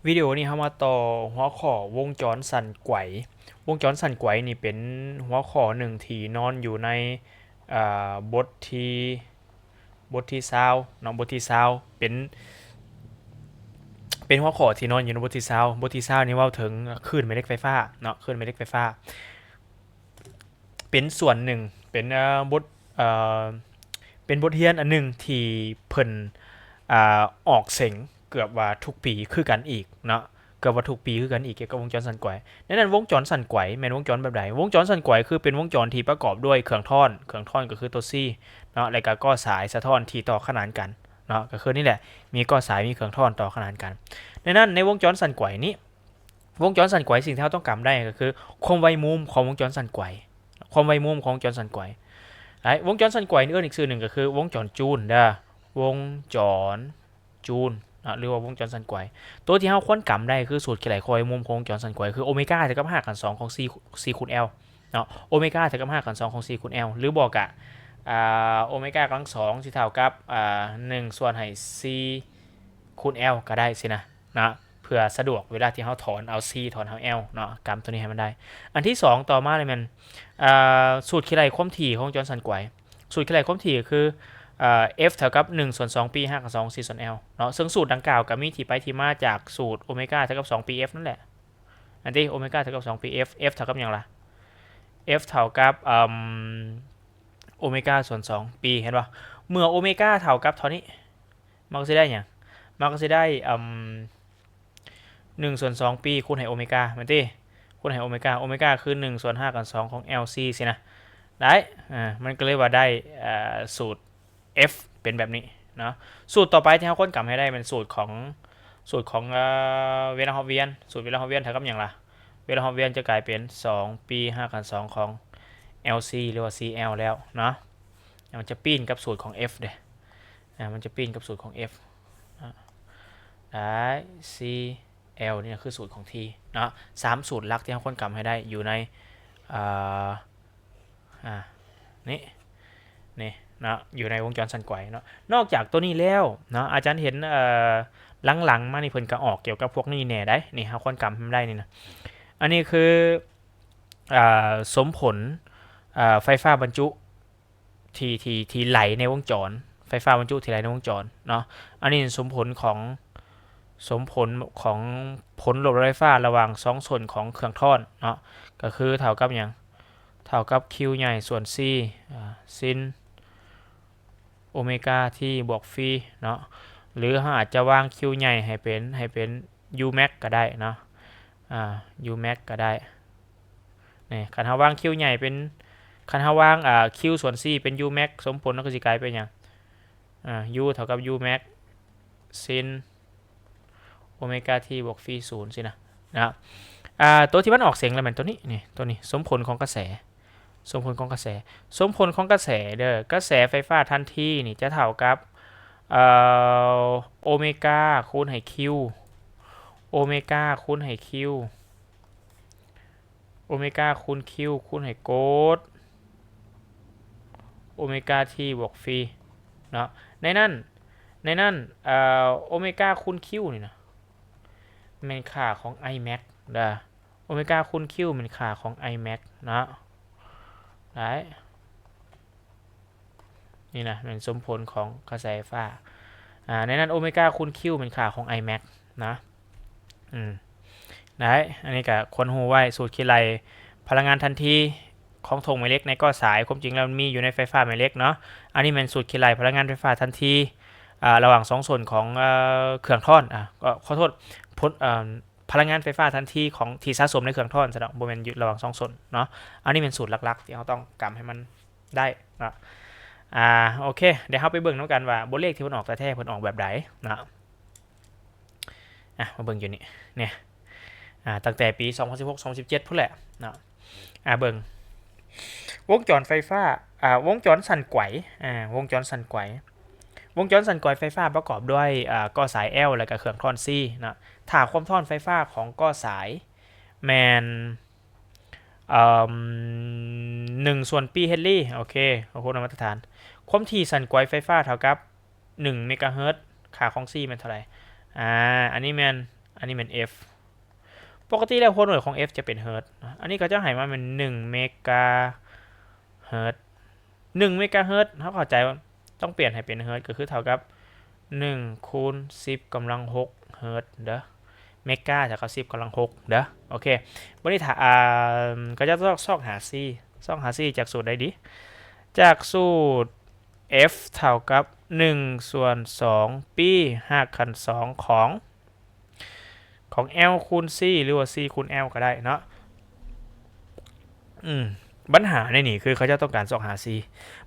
ວິດີໂອນີ້ເຮົາມາຕໍ່ຫົວຂໍ້ວົງຈອນສັ່ນໄກວ. ວົງຈອນສັ່ນໄກວນີ້ເປັນຫົວຂໍ້ໜຶ່ງທີ່ນອນຢູ່ໃນ ເອີ ບົດທີ ບົດທີຊາວເນາະ, ບົດທີຊາວ ເປັນ ເປັນຫົວຂໍ້ທີ່ນອນຢູ່ໃນບົດທີຊາວ. ບົດທີຊາວນີ້ເວົ້າເຖິງຄື້ນແມ່ເຫຼັກໄຟຟ້າເນາະ, ຄື້ນແມ່ເຫຼັກໄຟຟ້າ. ເປັນສ່ວນໜຶ່ງ ເປັນ ເອີ ບົດ ເອີ ເປັນບົດຮຽນອັນໜຶ່ງທີ່ເພິ່ນ ອາ ອອກເສັງເກືອບວ່າທຸກປີຄືກັນອີກເນາະ, ເກືອບວ່າທຸກປີຄືກັນອີກ ກ່ຽວກັບວົງຈອນສັ່ນໄກວ. ໃນນັ້ນວົງຈອນສັ່ນໄກວແມ່ນວົງຈອນແບບໃດ? ວົງຈອນສັ່ນໄກວຄືເປັນວົງຈອນທີ່ປະກອບດ້ວຍເຄື່ອງທ້ອນ, ເຄື່ອງທ້ອນກໍຄືຕົວ C ເນາະ, ແລ້ວກໍກໍສາຍສະທ້ອນທີ່ຕໍ່ຂະໜານກັນເນາະ, ກໍຄືນີ້ແຫຼະ ມີກໍສາຍ ມີເຄື່ອງທ້ອນຕໍ່ຂະໜານກັນ. ໃນນັ້ນ ໃນວົງຈອນສັ່ນໄກວນີ້ ວົງຈອນສັ່ນໄກວ ສິ່ງທີ່ເຮົາຕ້ອງກຳໄດ້ກໍຄືຄວາມໄວມຸມຂອງວົງຈອນສັ່ນໄກວ, ຄວາມໄວມຸມຂອງວົງຈອນສັ່ນໄກວ. ແລະ ວົງຈອນສັ່ນໄກວນີ້ເອີ້ນອີກຊື່ໜຶ່ງກໍຄືວົງຈອນຈູນເດີ, ວົງຈອນຈູນເນາະ ຫຼືວ່າວົງຈອນສັ່ນໄກວ. ໂຕທີ່ເຮົາຄວນກຳໄດ້ຄືສູດຄິດໄລ່ຄວາມໄວມຸມຂອງວົງຈອນສັ່ນໄກວ ຄືໂອເມກາເທົ່າກັບຮາກຂັ້ນສອງຂອງ C ຂອງ C ຄູນ L ເນາະ, ໂອເມກາເທົ່າກັບຮາກຂັ້ນສອງຂອງ C ຄູນ L ຫຼືບໍ່ກະ ອາ ໂອເມກາກຳລັງສອງຊິເທົ່າກັບ ອາ ໜຶ່ງສ່ວນໃຫ້ C ຄູນ L ກໍໄດ້ຊີ້ນະ ນະ ເພື່ອສະດວກເວລາທີ່ເຮົາຖອນເອົາ C ຖອນເອົາ L ເນາະ, ກຳໂຕນີ້ໃຫ້ມັນໄດ້. ອັນທີສອງຕໍ່ມາເລີຍແມ່ນ ເອີ ສູດຄິດໄລ່ຄວາມຖີ່ຂອງວົງຈອນສັ່ນໄກວ. ສູດຄິດໄລ່ຄວາມຖີ່ກໍຄື ເອີ F ເທົ່າກັບໜຶ່ງສ່ວນສອງປີຮາກຂັ້ນສອງ C ສ່ວນ L ເນາະ, ເຊິ່ງສູດດັ່ງກ່າວກໍມີທີ່ໄປທີ່ມາຈາກສູດໂອເມກາເທົ່າກັບສອງປີ F ນັ້ນແຫຼະ. ອັນຕິ ໂອເມກາເທົ່າກັບສອງປີ F, F ເທົ່າກັບຫຍັງລະ? F ເທົ່າກັບ ເອີ ໂອເມກາສ່ວນສອງປີ ເຫັນບໍ່? ເມື່ອໂອເມກາເທົ່າກັບເທົ່ານີ້ ມັນກໍຊິໄດ້ຫຍັງ? ມັນກໍຊິໄດ້ ອືມ ໜຶ່ງສ່ວນສອງປີຄູນໃຫ້ໂອເມກາ ແມ່ນຕິ? ຄູນໃຫ້ໂອເມກາ, ໂອເມກາຄືໜຶ່ງສ່ວນຮາກຂັ້ນສອງຂອງ L C ຊີ້ນະ ໄດ້. ອາ ມັນກໍເລີຍວ່າໄດ້ ເອີ ສູດ F ເປັນແບບນີ້ເນາະ. ສູດຕໍ່ໄປທີ່ເຮົາຄວນກຳໃຫ້ໄດ້ແມ່ນສູດຂອງ ສູດຂອງ ເອີ ເວລາຮອບວຽນ. ສູດເວລາຮອບວຽນເທົ່າກັບຫຍັງລະ? ເວລາຮອບວຽນຈະກາຍເປັນສອງປີຮາກຂັ້ນສອງຂອງ L C ຫຼືວ່າ C L ແລ້ວເນາະ, ແລ້ວມັນຈະປີ້ນກັບສູດຂອງ F ເດ້. ອາ ມັນຈະປີ້ນກັບສູດຂອງ F ນະ ໄດ້ C L ນີ້ຄືສູດຂອງ T ເນາະ. ສາມສູດຫຼັກທີ່ເຮົາຄວນກຳໃຫ້ໄດ້ຢູ່ໃນ ເອີ ອາ ນີ້ ນີ້ເນາະ ຢູ່ໃນວົງຈອນສັ່ນໄກວເນາະ. ນອກຈາກໂຕນີ້ແລ້ວເນາະ ອາຈານເຫັນ ເອີ ຫຼັງໆມານີ້ເພິ່ນກໍອອກກ່ຽວກັບພວກນີ້ແດ່ໄດ໋. ນີ້ເຮົາຄວນກຳໃຫ້ມັນໄດ້ນີ້ນະ. ອັນນີ້ຄື ເອີ ສົມຜົນ ເອີ ໄຟຟ້າບັນຈຸ ທີ່ ທີ່ ທີ່ໄຫຼໃນວົງຈອນ, ໄຟຟ້າບັນຈຸທີ່ໄຫຼໃນວົງຈອນເນາະ. ອັນນີ້ສົມຜົນຂອງ ສົມຜົນຂອງຜົນລົບລະໄຟຟ້າລະຫວ່າງສອງສົ້ນຂອງເຄື່ອງທ້ອນເນາະ, ກໍຄືເທົ່າກັບຫຍັງ? ເທົ່າກັບ Q ໃຫຍ່ສ່ວນ C ອາ ຊິນໂອເມກາ T ບວກ Phi ເນາະ, ຫຼືເຮົາອາດຈະວາງ Q ໃຫຍ່ໃຫ້ເປັນ ໃຫ້ເປັນ U max ກໍໄດ້ເນາະ, ອາ U max ກໍໄດ້. ນີ້ ຄັນເຮົາວາງ Q ໃຫຍ່ເປັນ ຄັນເຮົາວາງ ອາ Q ສ່ວນ C ເປັນ U max ສົມຜົນມັນກໍຊິກາຍເປັນຫຍັງ? ອາ U ເທົ່າກັບ U max ຊິນໂອເມກາ T ບວກ Phi ສູນ ຊີ້ນະ ນະ. ອາ ຕົວທີ່ມັນອອກເສັງລະແມ່ນຕົວນີ້ ນີ້ ຕົວນີ້ ສົມຜົນຂອງກະແສ ສົມຜົນຂອງກະແສ ສົມຜົນຂອງກະແສເດີ ກະແສໄຟຟ້າທັນທີນີ້ຈະເທົ່າກັບ ເອີ ໂອເມກາຄູນໃຫ້ Q ໂອເມກາຄູນໃຫ້ Q ໂອເມກາຄູນ Q ຄູນໃຫ້ໂກດໂອເມກາ T ບວກ Phi ເນາະ. ໃນນັ້ນ ໃນນັ້ນ ເອີ ໂອເມກາຄູນ Q ນີ້ນະ ແມ່ນຄ່າຂອງ I max ເດີ. ໂອເມກາຄູນ Q ແມ່ນຄ່າຂອງ I max ເນາະ ໄດ້. ນີ້ນະ ແມ່ນສົມຜົນຂອງກະແສໄຟຟ້າ ອາ ໃນນັ້ນໂອເມກາຄູນ Q ແມ່ນຄ່າຂອງ I max ນະ. ອືມ ໄດ້. ອັນນີ້ກະຄວນຮູ້ໄວ້ ສູດຄິດໄລ່ພະລັງງານທັນທີຂອງທົ່ງແມ່ເຫຼັກໃນກໍສາຍ ຄວາມຈິງແລ້ວມັນມີຢູ່ໃນໄຟຟ້າແມ່ເຫຼັກເນາະ. ອັນນີ້ແມ່ນສູດຄິດໄລ່ພະລັງງານໄຟຟ້າທັນທີ ອາ ລະຫວ່າງສອງສົ້ນຂອງ ເອີ ເຄື່ອງທ້ອນ ອາ ຂໍໂທດ ຜົນ ເອີ ພະລັງງານໄຟຟ້າທັນທີຂອງ ທີ່ສະສົມໃນເຄື່ອງທ້ອນຊະເນາະ ບໍ່ແມ່ນຢູ່ລະຫວ່າງສອງສົ້ນເນາະ. ອັນນີ້ແມ່ນສູດຫຼັກໆທີ່ເຮົາຕ້ອງກຳໃຫ້ມັນໄດ້ເນາະ. ອາ ໂອເຄ ດຽວເຮົາໄປເບິ່ງນຳກັນວ່າບົດເລກທີ່ເພິ່ນອອກແທ້ໆ ເພິ່ນອອກແບບໃດເນາະ. ອາ ມາເບິ່ງຢູ່ນີ້ ນີ້ ອາ ຕັ້ງແຕ່ປີສອງພັນສິບຫົກ ສອງພັນສິບເຈັດພຸ້ນແຫຼະເນາະ. ອາ ເບິ່ງ ວົງຈອນໄຟຟ້າ ອາ ວົງຈອນສັ່ນໄກວ ອາ ວົງຈອນສັ່ນໄກວ ວົງຈອນສັ່ນໄກວໄຟຟ້າປະກອບດ້ວຍ ອາ ກໍສາຍ L ແລ້ວກະເຄື່ອງທ້ອນ C ເນາະ. ຖ້າຄວາມທ້ອນໄຟຟ້າຂອງກໍສາຍແມ່ນ ເອີ ໜຶ່ງສ່ວນປີເຮນຣີ ໂອເຄ ຄວາມຖີ່ມາດຕະຖານ ຄວາມຖີ່ສັ່ນໄກວໄຟຟ້າເທົ່າກັບ ໜຶ່ງເມກາເຮີດ ຄ່າຂອງ C ແມ່ນເທົ່າໃດ? ອາ ອັນນີ້ແມ່ນ ອັນນີ້ແມ່ນ F ປົກກະຕິແລ້ວຫົວໜ່ວຍຂອງ F ຈະເປັນເຮີດເນາະ ອັນນີ້ເຂົາເຈົ້າໃຫ້ມາແມ່ນໜຶ່ງເມກາເຮີດ ໜຶ່ງເມກາເຮີດ ເຮົາເຂົ້າໃຈວ່າຕ້ອງປ່ຽນໃຫ້ເປັນເຮີດ ກໍຄືເທົ່າກັບໜຶ່ງຄູນສິບກຳລັງຫົກເຮີດເດີ ເມກາເທົ່າກັບສິບກຳລັງຫົກເດີ ໂອເຄ ບັດນີ້ຖ້າ ອ່າ ກໍຈະຊອກ ຊອກຫາ C ຊອກຫາ C ຈາກສູດໃດດີ? ຈາກສູດ F ເທົ່າກັບໜຶ່ງສ່ວນສອງປີຮາກຂັ້ນສອງຂອງ ຂອງ L ຄູນ C ຫຼືວ່າ C ຄູນ L ກໍໄດ້ເນາະ ອືມ ບັນຫາໃນນີ້ຄືເຂົາເຈົ້າຕ້ອງການຊອກຫາ C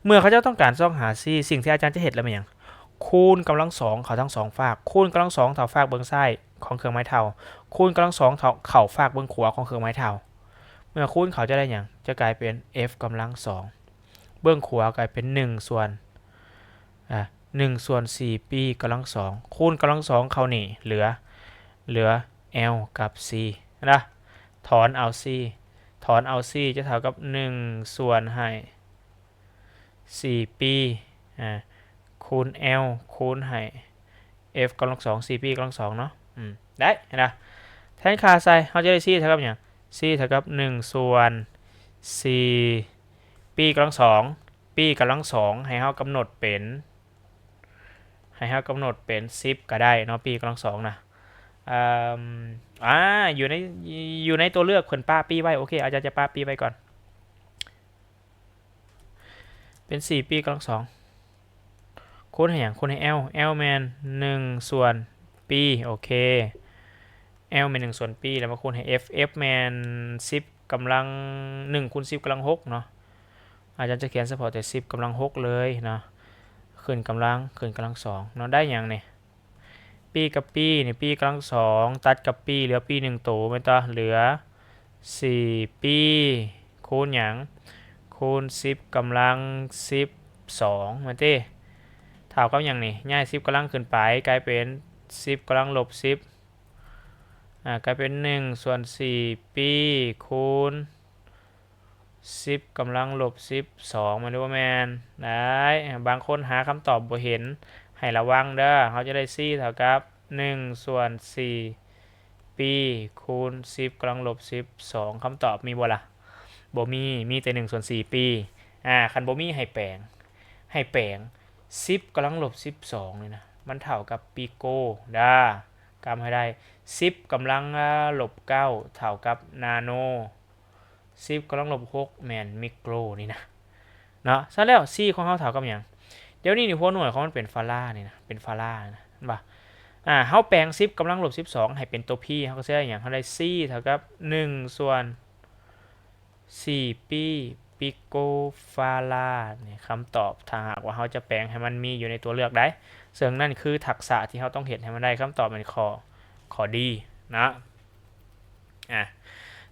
ເມື່ອເຂົາເຈົ້າຕ້ອງການຊອກຫາ C ສິ່ງທີ່ອາຈານຈະເຮັດລະແມ່ນຫຍັງ? ຄູນກຳລັງສອງເຂົ້າທັງສອງຟາກ ຄູນກຳລັງສອງເຂົ້າຟາກເບື້ອງຊ້າຍຂອງເຄື່ອງໝາຍເທົ່າ ຄູນກຳລັງສອງເຂົ້າ ເຂົ້າຟາກເບື້ອງຂວາຂອງເຄື່ອງໝາຍເທົ່າ ເມື່ອຄູນເຂົ້າຈະໄດ້ຫຍັງ? ຈະກາຍເປັນ F ກຳລັງສອງ ເບື້ອງຂວາກາຍເປັນໜຶ່ງສ່ວນ ອ່າ ໜຶ່ງສ່ວນສີ່ປີກຳລັງສອງ ຄູນກຳລັງສອງເຂົ້ານີ້ ເຫຼືອ ເຫຼືອ L ກັບ C ນະ ຖອນເອົາ C ຖອນເອົາ C ຈະເທົ່າກັບໜຶ່ງສ່ວນໃຫ້ສີ່ປີ ອ່າ ຄູນ L ຄູນໃຫ້ F ກຳລັງສອງ ສີ່ປີກຳລັງສອງເນາະ ອືມ ໄດ້ນະ ແທນຄ່າໃສ່ ເຮົາຈະໄດ້ C ເທົ່າກັບຫຍັງ? C ເທົ່າກັບໜຶ່ງສ່ວນສີ່ ປີກຳລັງສອງ ປີກຳລັງສອງ ໃຫ້ເຮົາກຳນົດເປັນ ໃຫ້ເຮົາກຳນົດເປັນສິບກໍໄດ້ເນາະ ປີກຳລັງສອງນະ ເອີ່ມ ອ່າ ຢູ່ໃນ ຢູ່ໃນຕົວເລືອກເພິ່ນປະປີໄວ້ ໂອເຄ ອາຈານຈະປະປີໄວ້ກ່ອນ ເປັນສີ່ປີກຳລັງສອງ ຄູນໃຫ້ຫຍັງ? ຄູນໃຫ້ L L ແມ່ນໜຶ່ງສ່ວນປີ ໂອເຄ L ແມ່ນໜຶ່ງສ່ວນປີ ແລ້ວມາຄູນໃຫ້ F F ແມ່ນສິບກຳລັງ ໜຶ່ງຄູນສິບກຳລັງຫົກເນາະ ອາຈານຈະຂຽນສະເພາະແຕ່ສິບກຳລັງຫົກເລີຍເນາະ ຂຶ້ນກຳລັງ ຂຶ້ນກຳລັງສອງເນາະ ໄດ້ຫຍັງນີ້? ປີກັບປີນີ້ ປີກຳລັງສອງ ຕັດກັບປີ ເຫຼືອປີໜຶ່ງໂຕແມ່ນຕະ ເຫຼືອສີ່ປີ ຄູນຫຍັງ? ຄູນສິບກຳລັງສິບສອງແມ່ນຕິ? ເທົ່າກັບຫຍັງນີ້? ຍ້າຍສິບກຳລັງຂຶ້ນໄປ ກາຍເປັນສິບກຳລັງລົບສິບ ອ່າ ກາຍເປັນໜຶ່ງສ່ວນສີ່ປີ ຄູນ ສິບກຳລັງລົບສິບສອງ ແມ່ນຫຼືບໍ່ແມ່ນ? ໄດ້ ບາງຄົນຫາຄຳຕອບບໍ່ເຫັນ ໃຫ້ລະວັງເດີ ເຮົາຈະໄດ້ C ເທົ່າກັບໜຶ່ງສ່ວນສີ່ປີ ຄູນສິບກຳລັງລົບສິບສອງ ຄຳຕອບມີບໍ່ລະ? ບໍ່ມີ ມີແຕ່ໜຶ່ງສ່ວນສີ່ປີ ອ່າ ຄັນບໍ່ມີໃຫ້ແປງ ໃຫ້ແປງສິບກຳລັງລົບສິບສອງນີ້ນະ ມັນເທົ່າກັບປີໂກ ດາ ກຳໃຫ້ໄດ້ ສິບກຳລັງລົບເກົ້າ ເທົ່າກັບນາໂນ ສິບກຳລັງລົບຫົກ ແມ່ນມິໂກຣນີ້ນະ ເນາະ ຊັ້ນແລ້ວ C ຂອງເຮົາເທົ່າກັບຫຍັງ? ດຽວນີ້ນີ້ຫົວໜ່ວຍຂອງມັນເປັນຟາຣານີ້ນະ ເປັນຟາຣານະ ເຫັນບໍ່? ອ່າ ເຮົາແປງສິບກຳລັງລົບສິບສອງໃຫ້ເປັນຕົວ P ເຮົາກໍຊິໄດ້ຫຍັງ? ເຮົາໄດ້ C ເທົ່າກັບໜຶ່ງສ່ວນສີ່ປີ ປີໂກຟາຣາ ນີ້ ຄຳຕອບ ຖ້າຫາກວ່າເຮົາຈະແປງໃຫ້ມັນມີຢູ່ໃນຕົວເລືອກໃດ ເຊິ່ງນັ້ນຄືທັກສະທີ່ເຮົາຕ້ອງເຮັດໃຫ້ມັນໄດ້ ຄຳຕອບແມ່ນຂໍ້ ຂໍ້ D ນະ. ອ່າ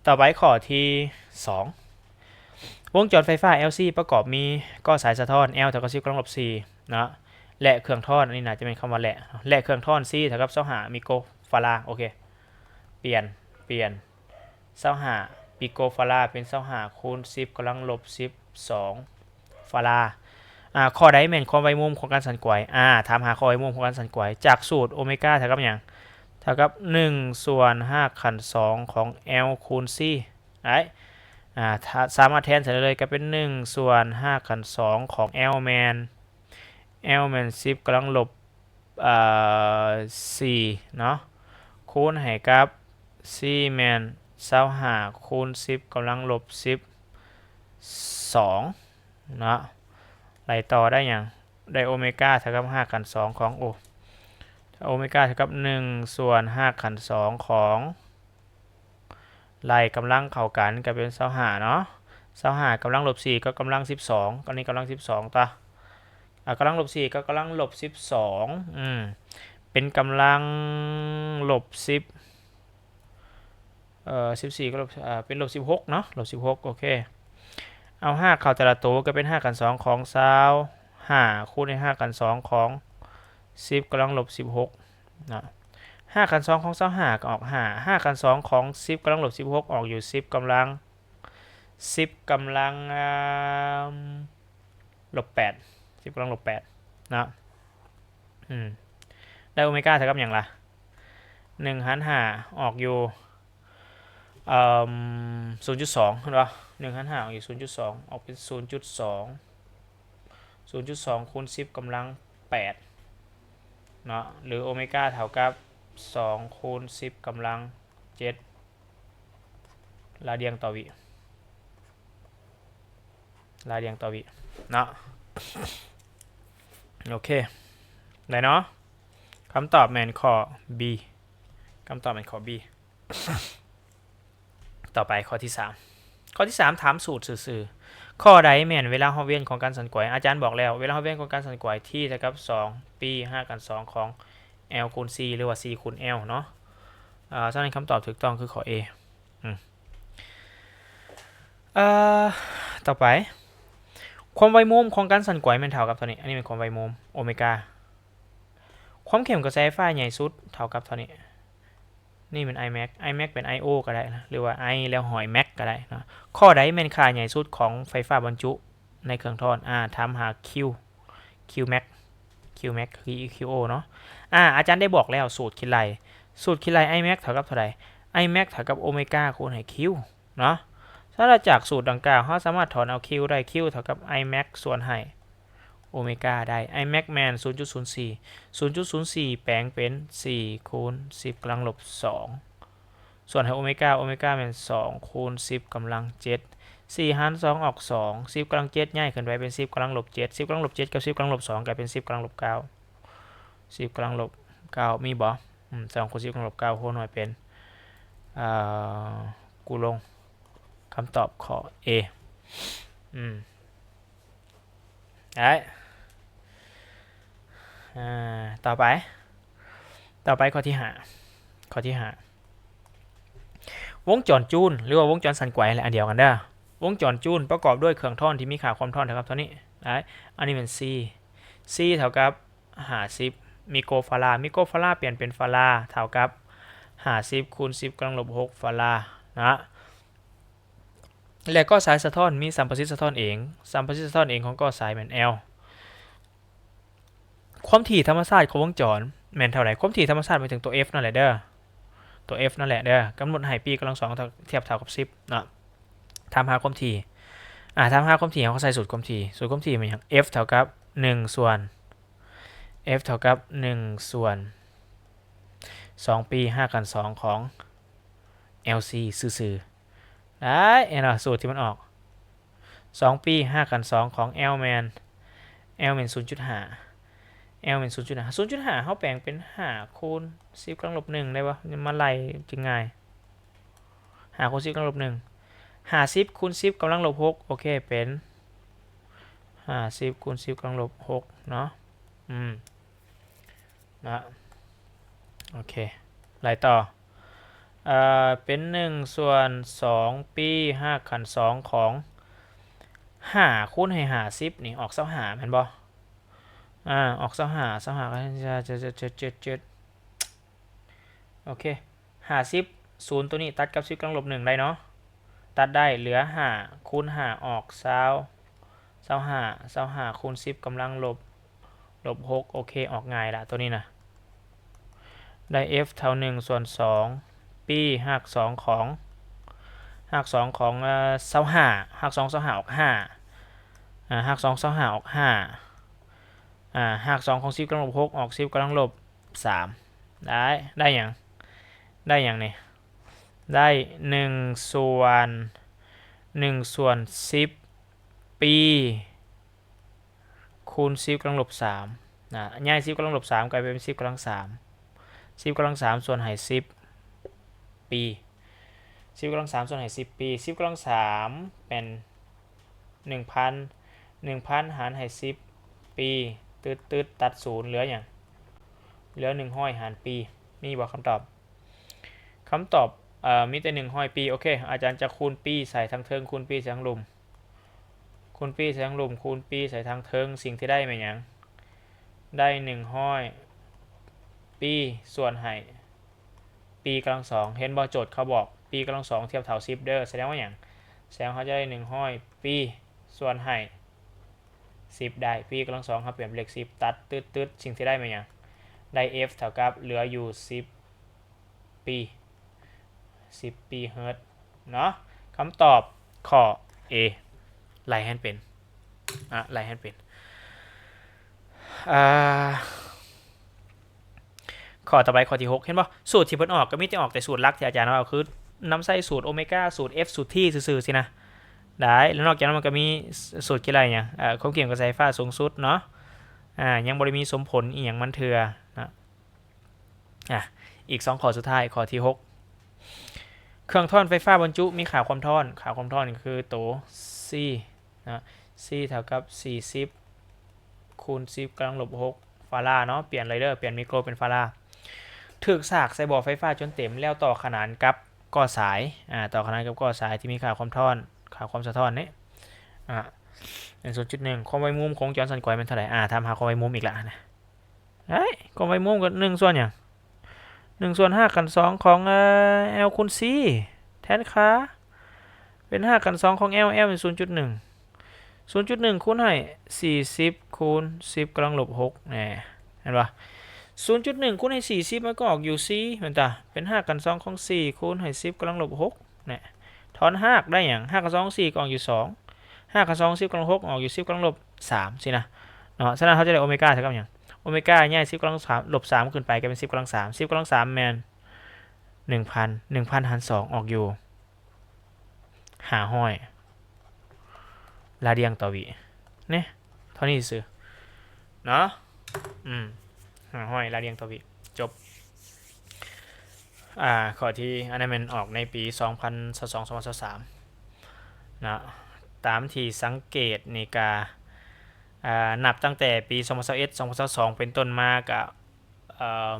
ຕໍ່ໄປຂໍ້ທີສອງ ວົງຈອນໄຟຟ້າ L C ປະກອບມີກໍສາຍສະທ້ອນ L ເທົ່າກັບສິບກຳລັງລົບສີ່ເນາະ ແລະ ເຄື່ອງທ້ອນ ອັນນີ້ໜ້າຈະແມ່ນຄຳວ່າ ແລະ ແລະ ເຄື່ອງທ້ອນ C ເທົ່າກັບຊາວຫ້າ ໄມໂຄຣຟາຣາ ໂອເຄ ປ່ຽນ ປ່ຽນ ຊາວຫ້າ ປີໂກຟາຣາ ເປັນຊາວຫ້າຄູນສິບກຳລັງລົບສິບສອງ ຟາຣາ ອ່າ ຂໍ້ໃດແມ່ນຄວາມໄວມຸມຂອງການສັ່ນໄກວ? ອ່າ ຖາມຫາຂໍ້ໄວມຸມຂອງການສັ່ນໄກວ ຈາກສູດໂອເມກາເທົ່າກັບຫຍັງ? ເທົ່າກັບໜຶ່ງສ່ວນຮາກຂັ້ນສອງຂອງ L ຄູນ C ໄດ້ ອ່າ ຖ້າສາມາດແທນໃສ່ໄດ້ເລີຍ ກໍເປັນໜຶ່ງສ່ວນຮາກຂັ້ນສອງຂອງ L ແມ່ນ L ແມ່ນສິບກຳລັງລົບ ເອີ່ ສີ່ເນາະ ຄູນໃຫ້ກັບ C ແມ່ນຊາວຫ້າຄູນສິບກຳລັງລົບສິບສອງເນາະ ໄລ່ຕໍ່ໄດ້ຫຍັງ? ໄດ້ໂອເມກາເທົ່າກັບຮາກຂັ້ນສອງຂອງ ໂອ ໂອເມກາເທົ່າກັບໜຶ່ງສ່ວນຮາກຂັ້ນສອງຂອງ ໄລ່ກຳລັງເຂົ້າກັນກໍເປັນຊາວຫ້າເນາະ ຊາວຫ້າກຳລັງລົບສີ່ກໍກຳລັງສິບສອງ ອັນນີ້ກຳລັງສິບສອງຕາ ອ່າ ກຳລັງລົບສີ່ກໍກຳລັງລົບສິບສອງ ອືມ ເປັນກຳລັງລົບສິບ ເອີ່ ສິບສີ່ກໍລົບ ເປັນລົບສິບຫົກເນາະ ລົບສິບຫົກ ໂອເຄ ເອົາຮາກເຂົ້າແຕ່ລະໂຕກໍເປັນຮາກຂັ້ນສອງຂອງຊາວຫ້າ ຄູນໃຫ້ຮາກຂັ້ນສອງຂອງສິບກຳລັງລົບສິບຫົກ ເນາະ ຮາກຂັ້ນສອງຂອງຊາວຫ້າກໍອອກຫ້າ ຮາກຂັ້ນສອງຂອງສິບກຳລັງລົບສິບຫົກອອກຢູ່ສິບກຳລັງ ສິບກຳລັງ ອ່າ ລົບແປດ ສິບກຳລັງລົບແປດເນາະ ອືມ ໄດ້ໂອເມກາເທົ່າກັບຫຍັງລະ? ໜຶ່ງຫານຫ້າອອກຢູ່ ເອີ່ມ ສູນຈຸດສອງ ເຫັນບໍ່? ໜຶ່ງຫານຫ້າອອກຢູ່ສູນຈຸດສອງ ອອກເປັນສູນຈຸດສອງ ສູນຈຸດສອງຄູນສິບກຳລັງແປດເນາະ ຫຼືໂອເມກາເທົ່າກັບສອງຄູນສິບກຳລັງເຈັດ ລາດຽງຕໍ່ວິ ລາດຽງຕໍ່ວິເນາະ. ໂອເຄ ໄດ້ເນາະ. ຄຳຕອບແມ່ນຂໍ້ B. ຄຳຕອບແມ່ນຂໍ້ B. ຕໍ່ໄປຂໍ້ທີສາມ. ຂໍ້ທີສາມ ຖາມສູດຊື່ໆ. ຂໍ້ໃດແມ່ນເວລາຮອບວຽນຂອງການສັ່ນໄກວ? ອາຈານບອກແລ້ວ ເວລາຮອບວຽນຂອງການສັ່ນໄກວ T ເທົ່າກັບສອງປີຮາກຂັ້ນສອງຂອງ L ຄູນ C ຫຼືວ່າ C ຄູນ L ເນາະ. ອາ ສະນັ້ນຄຳຕອບຖືກຕ້ອງຄືຂໍ້ A. ອືມ ເອີ ຕໍ່ໄປ ຄວາມໄວມຸມຂອງການສັ່ນໄກວແມ່ນເທົ່າກັບເທົ່ານີ້. ອັນນີ້ແມ່ນຄວາມໄວມຸມ ໂອເມກາ. ຄວາມເຂັ້ມກະແສໄຟຟ້າໃຫຍ່ສຸດເທົ່າກັບເທົ່ານີ້. ນີ້ແມ່ນ I max, I max ເປັນ I O ກໍໄດ້ນະ ຫຼືວ່າ I ແລ້ວຫ້ອຍ max ກໍໄດ້ເນາະ. ຂໍ້ໃດແມ່ນຄ່າໃຫຍ່ສຸດຂອງໄຟຟ້າບັນຈຸໃນເຄື່ອງຖອນ? ອາ ຖາມຫາ Q, Q max, Q max ຄື Q O ເນາະ. ອາ ອາຈານໄດ້ບອກແລ້ວ ສູດຄິດໄລ່ ສູດຄິດໄລ່ I max ເທົ່າກັບເທົ່າໃດ? I max ເທົ່າກັບໂອເມກາຄູນໃຫ້ Q ເນາະ. ສະນັ້ນ ຈາກສູດດັ່ງກ່າວ ເຮົາສາມາດຖອນເອົາ Q ໄດ້ Q ເທົ່າກັບ I max ສ່ວນໃຫ້ໂອເມກາໄດ້. I max ແມ່ນສູນຈຸດສູນສີ່ ສູນຈຸດສູນສີ່ແປງເປັນສີ່ຄູນສິບກຳລັງລົບສອງ ສ່ວນໃຫ້ໂອເມກາ ໂອເມກາແມ່ນສອງຄູນສິບກຳລັງເຈັດ ສີ່ຫານສອງອອກສອງ ສິບກຳລັງເຈັດຍ້າຍຂຶ້ນໄປເປັນສິບກຳລັງລົບເຈັດ ສິບກຳລັງລົບເຈັດກັບສິບກຳລັງລົບສອງກາຍເປັນສິບກຳລັງລົບເກົ້າ ສິບກຳລັງລົບເກົ້າ ມີບໍ່? ອືມ ສອງຄູນສິບກຳລັງລົບເກົ້າ ຫົວໜ່ວຍເປັນ ເອີ ກູລົງ. ຄຳຕອບຂໍ້ A. ອືມ ໄດ້ ອາ ຕໍ່ໄປ ຕໍ່ໄປຂໍ້ທີຫ້າ ຂໍ້ທີຫ້າ ວົງຈອນຈູນ ຫຼືວ່າວົງຈອນສັ່ນໄກວແຫຼະ ອັນດຽວກັນເດີ. ວົງຈອນຈູນປະກອບດ້ວຍເຄື່ອງຖອນທີ່ມີຄ່າຄວາມຖອນເທົ່າກັບເທົ່ານີ້ ໄດ້ ອັນນີ້ແມ່ນ C, C ເທົ່າກັບຫ້າສິບ ໄມໂຄຣຟາຣາ ໄມໂຄຣຟາຣາປ່ຽນເປັນຟາຣາ ເທົ່າກັບຫ້າສິບຄູນສິບກຳລັງລົບຫົກຟາຣານະ. ແລະ ກໍສາຍສະທ້ອນມີສຳປະສິດສະທ້ອນເອງ ສຳປະສິດສະທ້ອນເອງຂອງກໍສາຍແມ່ນ L. ຄວາມຖີ່ທຳມະຊາດຂອງວົງຈອນແມ່ນເທົ່າໃດ? ຄວາມຖີ່ທຳມະຊາດໝາຍເຖິງຕົວ F ນັ້ນແຫຼະເດີ ຕົວ F ນັ້ນແຫຼະເດີ. ກຳນົດໃຫ້ປີກຳລັງສອງທຽບເທົ່າກັບສິບເນາະ. ຖາມຫາຄວາມຖີ່ ອາ ຖາມຫາຄວາມຖີ່ ເຮົາກໍໃສ່ສູດຄວາມຖີ່ ສູດຄວາມຖີ່ແມ່ນຫຍັງ? F ເທົ່າກັບໜຶ່ງສ່ວນ F ເທົ່າກັບໜຶ່ງສ່ວນສອງປີຮາກຂັ້ນສອງຂອງ L C ຊື່ໆ ໄດ້ ເຫັນບໍ່? ສູດທີ່ມັນອອກ ສອງປີຮາກຂັ້ນສອງຂອງ L ແມ່ນ L ແມ່ນສູນຈຸດຫ້າ L ແມ່ນສູນຈຸດຫ້າ ສູນຈຸດຫ້າເຮົາແປງເປັນຫ້າຄູນສິບກຳລັງລົບໜຶ່ງໄດ້ບໍ່? ມາໄລ່ຈຶ່ງງ່າຍ ຫ້າຄູນສິບກຳລັງລົບໜຶ່ງ ຫ້າສິບຄູນສິບກຳລັງລົບຫົກ ໂອເຄ ເປັນຫ້າສິບຄູນສິບກຳລັງລົບຫົກເນາະ ອືມ ນະ ໂອເຄ ໄລ່ຕໍ່ ເອີ ເປັນໜຶ່ງສ່ວນສອງປີຮາກຂັ້ນສອງຂອງຫ້າຄູນໃຫ້ຫ້າສິບນີ້ອອກຊາວຫ້າແມ່ນບໍ່? ອາ ອອກຊາວຫ້າ ຊາວຫ້າ ເຈັດ ເຈັດ ເຈັດ ເຈັດ ເຈັດ ໂອເຄ ຫ້າສິບ ສູນໂຕນີ້ຕັດກັບສິບກຳລັງລົບໜຶ່ງໄດ້ເນາະ ຕັດໄດ້ ເຫຼືອຫ້າຄູນຫ້າອອກຊາວ ຊາວຫ້າ ຊາວຫ້າຄູນສິບກຳລັງລົບ ລົບຫົກ ໂອເຄ ອອກງ່າຍລະໂຕນີ້ນະ ໄດ້ F ເທົ່າໜຶ່ງສ່ວນສອງປີຮາກສອງຂອງ ຮາກສອງຂອງ ເອີ ຊາວຫ້າ ຮາກສອງຊາວຫ້າອອກຫ້າ ອາ ຮາກສອງຊາວຫ້າອອກຫ້າ ອາ ຮາກສອງຂອງສິບກຳລັງລົບຫົກອອກສິບກຳລັງລົບສາມ ໄດ້ ໄດ້ຫຍັງ? ໄດ້ຫຍັງນີ້? ໄດ້ໜຶ່ງສ່ວນ ໜຶ່ງສ່ວນສິບປີ ຄູນສິບກຳລັງລົບສາມນະ ຍ້າຍສິບກຳລັງລົບສາມກາຍເປັນສິບກຳລັງສາມ ສິບກຳລັງສາມສ່ວນໃຫ້ສິບປີ ສິບກຳລັງສາມສ່ວນໃຫ້ສິບປີ ສິບກຳລັງສາມແມ່ນໜຶ່ງພັນ ໜຶ່ງພັນຫານໃຫ້ສິບປີ ຕຶດໆ ຕັດສູນ ເຫຼືອຫຍັງ? ເຫຼືອໜຶ່ງຮ້ອຍຫານປີ ມີບໍ່ຄຳຕອບ? ຄຳຕອບ ເອີ ມີແຕ່ໜຶ່ງຮ້ອຍປີ ໂອເຄ ອາຈານຈະຄູນປີໃສ່ທາງເທິງ ຄູນປີໃສ່ທາງລຸ່ມ ຄູນປີໃສ່ທາງລຸ່ມ ຄູນປີໃສ່ທາງເທິງ ສິ່ງທີ່ໄດ້ແມ່ນຫຍັງ? ໄດ້ໜຶ່ງຮ້ອຍປີສ່ວນໃຫ້ປີກຳລັງສອງ ເຫັນບໍ່? ໂຈດເຂົາບອກປີກຳລັງສອງທຽບເທົ່າສິບເດີ ສະແດງວ່າຫຍັງ? ສະແດງວ່າເຮົາຈະໄດ້ໜຶ່ງຮ້ອຍປີສ່ວນໃຫ້ສິບໄດ້ ປີກຳລັງສອງເຮົາປ່ຽນເປັນເລກສິບ ຕັດຕຶດໆ ສິ່ງທີ່ໄດ້ແມ່ນຫຍັງ? ໄດ້ F ເທົ່າກັບເຫຼືອຢູ່ສິບ ປີ ສິບປີເຮີດເນາະ. ຄຳຕອບຂໍ້ A ໄລ່ໃຫ້ມັນເປັນ ອະ ໄລ່ໃຫ້ມັນເປັນ ອາ ຂໍ້ຕໍ່ໄປ ຂໍ້ທີຫົກ ເຫັນບໍ່? ສູດທີ່ເພິ່ນອອກກໍມີແຕ່ອອກແຕ່ສູດຫຼັກທີ່ອາຈານເວົ້າ ຄືນຳໃຊ້ສູດໂອເມກາ ສູດ F ສູດ T ຊື່ໆ ຊີ້ນະ ໄດ້. ແລ້ວນອກຈາກນັ້ນມັນກໍມີສູດຄິດໄລ່ຫຍັງ ເອີ ຄວາມເຂັ້ມຂອງກະແສໄຟຟ້າສູງສຸດເນາະ ອາ ຍັງບໍ່ໄດ້ມີສົມຜົນອີ່ຫຍັງມັນເທື່ອນະ. ອາ ອີກສອງຂໍ້ສຸດທ້າຍ ຂໍ້ທີຫົກ ເຄື່ອງທ້ອນໄຟຟ້າບັນຈຸມີຄ່າຄວາມທ້ອນ ຄ່າຄວາມທ້ອນກໍຄືໂຕ C ນະ C ເທົ່າກັບສີ່ສິບ ຄູນສິບກຳລັງລົບຫົກຟາຣາເນາະ. ປ່ຽນເລີຍເດີ ປ່ຽນໄມໂຄຣເປັນຟາຣາ. ຖືກສາກໃສ່ບໍ່ໄຟຟ້າຈົນເຕັມ ແລ້ວຕໍ່ຂະໜານກັບກໍ້ສາຍ ອາ ຕໍ່ຂະໜານກັບກໍ້ສາຍທີ່ມີຄ່າຄວາມທ້ອນ ຄ່າຄວາມສະທ້ອນນີ້ ອາ ເປັນ ສູນຈຸດໜຶ່ງ. ຄວາມໄວມຸມຂອງວົງຈອນສັ່ນໄກວແມ່ນເທົ່າໃດ? ອາ ຖາມຫາຄວາມໄວມຸມອີກລະນະ. ໄດ້ ຄວາມໄວມຸມກໍໜຶ່ງສ່ວນຫຍັງ? ໜຶ່ງສ່ວນຮາກຂັ້ນສອງຂອງ ເອີ L ຄູນ C ແທນຄ່າ ເປັນຮາກຂັ້ນສອງຂອງ L L ເປັນ ສູນຈຸດໜຶ່ງ ສູນຈຸດໜຶ່ງຄູນໃຫ້ສີ່ສິບຄູນສິບກຳລັງລົບຫົກ ແນ່ ເຫັນບໍ່? ສູນຈຸດໜຶ່ງຄູນໃຫ້ສີ່ສິບ ມັນກໍອອກຢູ່ສີ່ ແມ່ນຕາ ເປັນຮາກຂັ້ນສອງຂອງສີ່ຄູນໃຫ້ສິບກຳລັງລົບຫົກ ແນ່ ຖອນຮາກໄດ້ຫຍັງ? ຮາກຂັ້ນສອງຂອງສີ່ກໍອອກຢູ່ສອງ ຮາກຂັ້ນສອງຂອງສິບກຳລັງຫົກອອກຢູ່ສິບກຳລັງລົບສາມຊີ້ນະເນາະ. ສະນັ້ນເຮົາຈະໄດ້ໂອເມກາເທົ່າກັບຫຍັງ? ໂອເມກາຍ້າຍສິບກຳລັງສາມ ລົບສາມຂຶ້ນໄປ ກາຍເປັນສິບກຳລັງສາມ ສິບກຳລັງສາມແມ່ນໜຶ່ງພັນ ໜຶ່ງພັນຫານສອງອອກຢູ່ຫ້າຮ້ອຍລາດຽງຕໍ່ວິ ເນາະ ເທົ່ານີ້ຊື່ເນາະ ອືມ ຫ້າຮ້ອຍລາດຽງຕໍ່ວິ ຈົບ. ອາ ຂໍ້ທີ່ ອັນນັ້ນແມ່ນອອກໃນປີສອງພັນຊາວສອງ ສອງພັນຊາວສາມເນາະ. ຕາມທີ່ສັງເກດນີ້ກະ ອາ ນັບຕັ້ງແຕ່ປີສອງພັນຊາວເອັດ ສອງພັນຊາວສອງເປັນຕົ້ນມາກະ ເອີ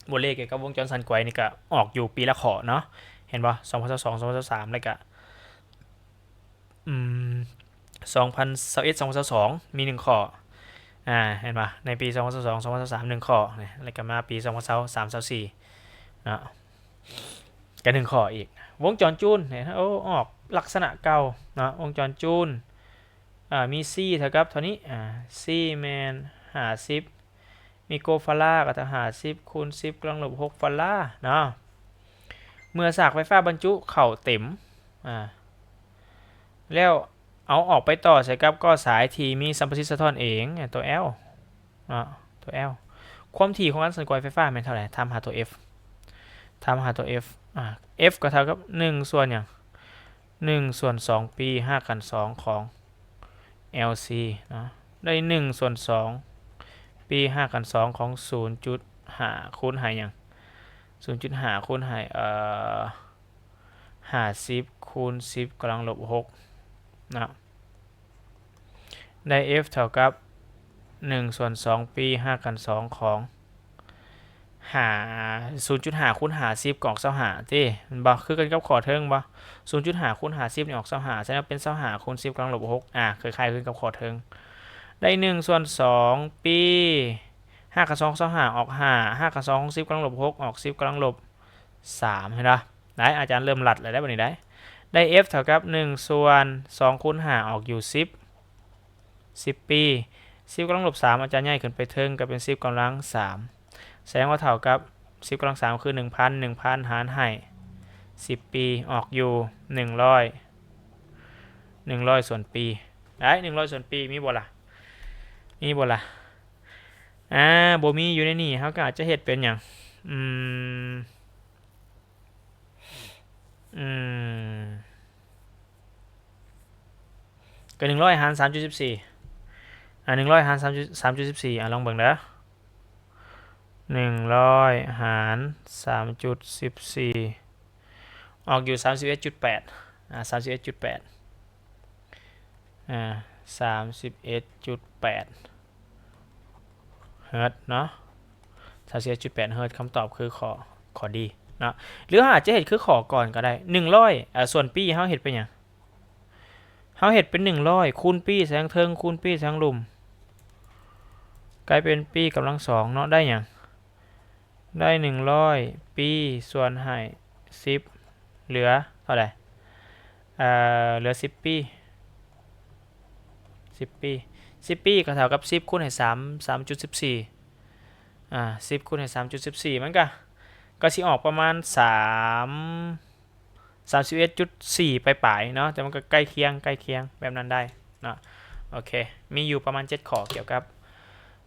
ບົດຮຽນກ່ຽວກັບວົງຈອນສັ່ນໄກວນີ້ກະອອກຢູ່ປີລະຂໍ້ເນາະ ເຫັນບໍ່? ສອງພັນຊາວສອງ ສອງພັນຊາວສາມ ແລ້ວກະ ອືມ ສອງພັນຊາວເອັດ ສອງພັນຊາວສອງ ມີໜຶ່ງຂໍ້ ອາ ເຫັນບໍ່? ໃນປີສອງພັນຊາວສອງ ສອງພັນຊາວສາມ ໜຶ່ງຂໍ້ ແລ້ວກໍມາປີສອງພັນຊາວສາມ ຊາວສີ່ເນາະ ກໍໜຶ່ງຂໍ້ອີກ. ວົງຈອນຈູນ ໂອ້ ອອກລັກສະນະເກົ່າເນາະ ວົງຈອນຈູນ ອາ ມີ C ເທົ່າກັບເທົ່ານີ້ ອາ C ແມ່ນຫ້າສິບ ມີໂກຟາຣາກໍເທົ່າຫ້າສິບຄູນສິບກຳລັງລົບຫົກຟາຣາເນາະ. ເມື່ອສາກໄຟຟ້າບັນຈຸເຂົ້າເຕັມ ອາ ແລ້ວເອົາອອກໄປຕໍ່ໃສ່ກັບກໍ້ສາຍທີ່ມີສຳປະສິດສະທ້ອນເອງ ຕົວ L ເນາະ ຕົວ L ຄວາມຖີ່ຂອງການສັ່ນໄກວໄຟຟ້າແມ່ນເທົ່າໃດ? ຖາມຫາຕົວ F ຖາມຫາຕົວ F ອາ F ກໍເທົ່າກັບໜຶ່ງສ່ວນຫຍັງ? ໜຶ່ງສ່ວນສອງປີຮາກຂັ້ນສອງຂອງ L C ເນາະ ໄດ້ໜຶ່ງສ່ວນສອງປີຮາກຂັ້ນສອງຂອງສູນຈຸດຫ້າຄູນໃຫ້ຫຍັງ? ສູນຈຸດຫ້າຄູນໃຫ້ ເອີ ຫ້າສິບຄູນສິບກຳລັງລົບຫົກເນາະ ໄດ້ F ເທົ່າກັບໜຶ່ງສ່ວນສອງປີຮາກຂັ້ນສອງຂອງ ຫ້າ ສູນຈຸດຫ້າຄູນຫ້າສິບກໍອອກຊາວຫ້າຕິ ແມ່ນບໍ່? ຄືກັນກັບຂໍ້ເທິງບໍ່? ສູນຈຸດຫ້າຄູນຫ້າສິບນີ້ອອກຊາວຫ້າ ສະນັ້ນເປັນຊາວຫ້າຄູນສິບກຳລັງລົບຫົກ ອາ ຄ້າຍໆຄືກັບຂໍ້ເທິງ ໄດ້ໜຶ່ງສ່ວນສອງປີຮາກຂັ້ນສອງຂອງຊາວຫ້າອອກຫ້າ ຮາກຂັ້ນສອງຂອງສິບກຳລັງລົບຫົກອອກສິບກຳລັງລົບສາມ ເຫັນບໍ່? ໄດ້ ອາຈານເລີ່ມລັດແລ້ວໄດ໋ບັດນີ້ໄດ໋ ໄດ້ F ເທົ່າກັບໜຶ່ງສ່ວນສອງຄູນຫ້າອອກຢູ່ສິບ ສິບປີ ສິບກຳລັງລົບສາມ ອາຈານຍ້າຍຂຶ້ນໄປເທິງກໍເປັນສິບກຳລັງສາມ ສະແດງວ່າເທົ່າກັບສິບກຳລັງສາມຄືໜຶ່ງພັນ ໜຶ່ງພັນຫານໃຫ້ສິບປີ ອອກຢູ່ໜຶ່ງຮ້ອຍ ໜຶ່ງຮ້ອຍສ່ວນປີ ໄດ້ ໜຶ່ງຮ້ອຍສ່ວນປີ ມີບໍ່ລະ? ມີບໍ່ລະ? ອາ ບໍ່ມີຢູ່ໃນນີ້ ເຮົາກໍອາດຈະເຮັດເປັນຫຍັງ? ອືມ ອືມ ກໍໜຶ່ງຮ້ອຍຫານສາມຈຸດສິບສີ່ ອາ ໜຶ່ງຮ້ອຍຫານສາມຈຸດ ສາມຈຸດສິບສີ່ ອາ ລອງເບິ່ງເດີ ໜຶ່ງຮ້ອຍຫານສາມຈຸດສິບສີ່ ອອກຢູ່ສາມສິບເອັດຈຸດແປດ ອາ ສາມສິບເອັດຈຸດແປດ ອາ ສາມສິບເອັດຈຸດແປດເຮີດເນາະ ສາມສິບເອັດຈຸດແປດເຮີດ ຄຳຕອບຄືຂໍ້ ຂໍ້ D ເນາະ ຫຼືເຮົາອາດຈະເຮັດຄືຂໍ້ກ່ອນກໍໄດ້ ໜຶ່ງຮ້ອຍ ອາ ສ່ວນປີ ເຮົາເຮັດເປັນຫຍັງ? ເຮົາເຮັດເປັນໜຶ່ງຮ້ອຍ ຄູນປີໃສ່ທາງເທິງ ຄູນປີໃສ່ທາງລຸ່ມ ກາຍເປັນປີກຳລັງສອງເນາະ ໄດ້ຫຍັງ? ໄດ້ໜຶ່ງຮ້ອຍປີ ສ່ວນໃຫ້ສິບ ເຫຼືອເທົ່າໃດ? ເອີ ເຫຼືອສິບປີ ສິບປີ ສິບປີກໍເທົ່າກັບສິບຄູນໃຫ້ສາມ ສາມຈຸດສິບສີ່ ອາ ສິບຄູນໃຫ້ສາມຈຸດສິບສີ່ ມັນກໍ ກໍຊິອອກປະມານສາມ ສາມສິບເອັດຈຸດສີ່ປາຍໆເນາະ ແຕ່ມັນກໍໃກ້ຄຽງ ໃກ້ຄຽງແບບນັ້ນໄດ້ເນາະ. ໂອເຄ ມີຢູ່ປະມານເຈັດຂໍ້ກ່ຽວກັບ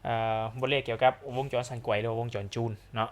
ເອີ ບົດເລກກ່ຽວກັບວົງຈອນສັ່ນໄກວ ຫຼືວ່າວົງຈອນຈູນເນາະ.